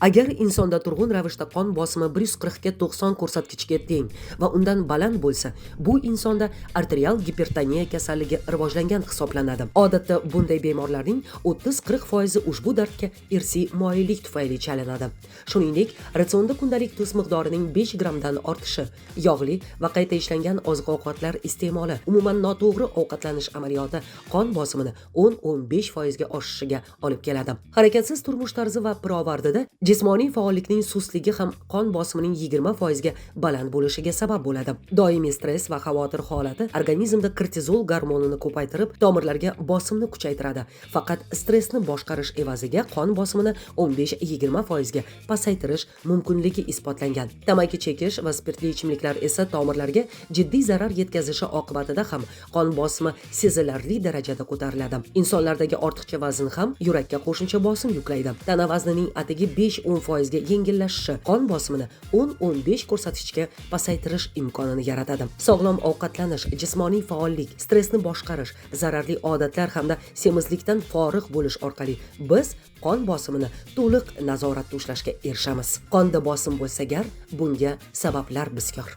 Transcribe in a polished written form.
Agar insonda turg'un ravishda qon bosimi 140 ga 90 ko'rsatkichga teng va undan baland bo'lsa, bu insonda arterial gipertoniya kasalligi rivojlangan hisoblanadi. Odatda bunday bemorlarning 30-40 foizi ushbu dardga irsiy moyillik tufayli chalinadi. Shuningdek, ratsionda kundalik tuz miqdorining 5 grammdan ortishi, yog'li va qayta ishlangan oziq-ovqatlar iste'moli, umuman noto'g'ri ovqatlanish amaliyoti qon bosimini 10-15 foizga oshishiga olib keladi. Harakatsiz turmush tarzi va pirovardida jismoniy faollikning sustligi ham qon bosimining 20 foizga baland bo'lishiga sabab bo'ladi. Doimiy stress va xavotir holati organizmda kortizol gormonini ko'paytirib, tomirlarga bosimni kuchaytiradi. Faqat stressni boshqarish evaziga qon bosimini 15-20 foizga pasaytirish mumkinligi isbotlangan. Tamaki chekish va spirtli ichimliklar esa tomirlarga jiddiy zarar yetkazishi oqibatida ham qon bosimi sezilarli darajada ko'tariladi. Insonlardagi ortiqcha vazn ham yurakka qo'shimcha bosim yuklaydi. Tana vaznining atigi 5-10 foizga yengillashishi qon bosimini 10-15 ko'rsatkichga pasaytirish imkonini yaratadi. Sog'lom ovqatlanish, jismoniy faollik, stressni boshqarish, zararli odatlar hamda semizlikdan forig' bo'lish orqali biz qon bosimini to'liq nazoratda ushlashga erishamiz. Qonda bosim bo'lsa gar, bunga sabablar bisyor.